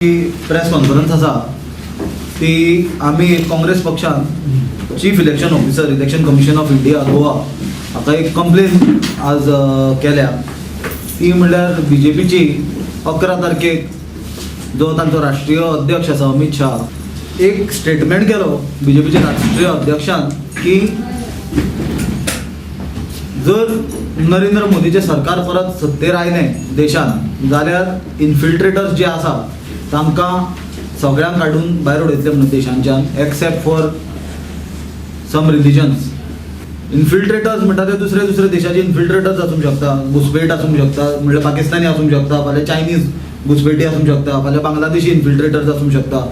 Press conference आसा ती आमी काँग्रेस पक्षान Chief Election Officer, Election Commission of India, Goa हाका एक कंप्लेन आज केल्या. ती म्हणल्यार बीजेपीची 11 तारखेक जो तांचो राष्ट्रीय अध्यक्ष आसा अमीत शाह, एक स्टेटमेंट केलो बीजेपीच्या राष्ट्रीय अध्यक्षान की जर नरेंद्र मोदीचें सरकार परत सत्तेर आयलें देशान जाल्यार इन्फिल्ट्रेटर्स जे आसा तांकां सगळ्यांक काडून भायर उडयतले म्हणून देशांच्यान, except for some religions. Infiltrators म्हणटा ते दुसरे दुसरे देशाचे इन्फिल्ट्रेटर्स आसूंक शकता, घुसपेट आसूंक शकता, म्हणल्यार पाकिस्तानी आसूंक शकता, फाल्यां चायनीज घुसपेटी आसूंक शकता, फाल्यां बांगलादेशी इन्फिल्ट्रेटर्स आसूंक शकता.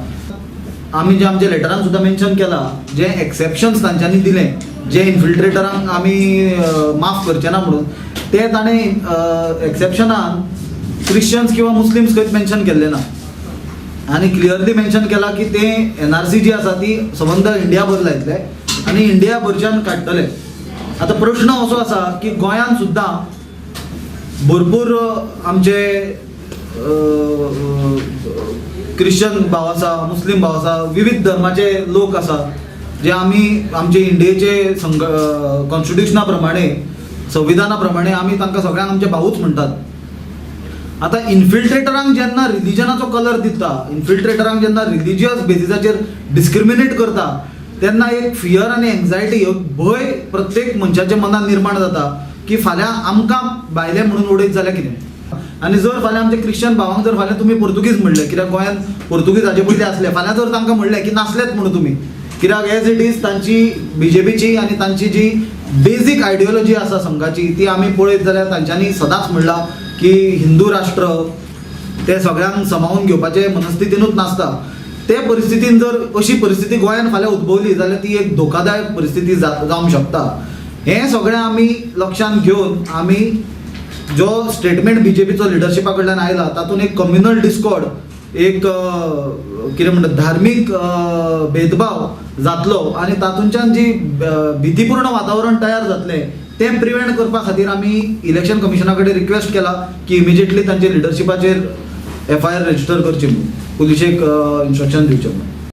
आमी जे आमच्या लेटरान सुद्दां मेन्शन केला, जे एक्सेप्शन्स तांच्यांनी दिले, जे इन्फिल्ट्रेटरांक आमी माफ करचे ना म्हणून, ते ताणें एक्सेप्शनान क्रिश्चन्स किंवा मुस्लिम्स खंयच मेन्शन केल्ले ना. आनी क्लियरली मेन्शन केला की ते एनआरसी जी आसा ती सबंद इंडिया भर लायतले आनी इंडिया भरच्यान काडटले. आतां प्रश्न असो आसा की गोंयांत सुद्दां भरपूर आमचे क्रिश्चन भाव आसा, मुस्लीम भाव आसा, विविध धर्माचे लोक आसा, जे आमी आमचे इंडियेचे संघ कॉन्स्टिट्युशना प्रमाणे, संविधाना प्रमाणे आमी तांकां सगळ्यांक आमचे भाऊच म्हणटात. आतां इन्फिल्ट्रेटरांक जेन्ना रिलिजनाचो कलर दिता, इन्फिल्ट्रेटरांक जेन्ना रिलिजियस बेजिसाचेर डिस्क्रिमिनेट करता, तेन्ना एक फियर आनी एन्जायटी, भंय प्रत्येक मनशाच्या मनात निर्माण जाता की फाल्यां आमकां भायले म्हणून उडयत जाल्यार कितें. आनी जर फाल्यां आमच्या क्रिश्चन भावांक जर फाल्यां तुमी पुर्तुगीज म्हणले, कित्याक गोंयांत पुर्तुगीज हाजे पयलीं आसले, फाल्यां जर तांकां म्हणलें की नासलेच म्हणून तुमी, कित्याक एज it is तांची बीजेपीची आनी तांची जी बेजीक आयडियोलॉजी आसा संघाची, ती आमी पळयत जाल्यार तांच्यांनी सदांच म्हणलां की हिंदू राष्ट्र ते सगळ्यांक समावून घेवपाचे मनस्थितीनूच नासता. ते परिस्थितीन जर अशी परिस्थिती गोंयांत फाल्यां उद्भवली जाल्यार ती एक धोकादायक परिस्थिती जावंक शकता. हें सगळें आमी लक्षांत घेवन आमी जो स्टेटमेंट बीजेपीचो लिडरशिपा कडल्यान आयला, तातूंत एक कम्युनल डिस्कॉर्ड, एक कितें म्हणटा, धार्मीक भेदभाव जातलो आनी तातूंच्यान जी भीतीपूर्ण वातावरण तयार जातलें, तें प्रिवेंट करपा खातीर आमी इलेक्शन कमिशना कडेन रिक्वेस्ट केला की इमिजिएटली तांचे लिडरशिपाचेर एफआयआर रजिस्टर करची म्हणून, पुलिशेक इन्स्ट्रक्शन दिवचें म्हणून.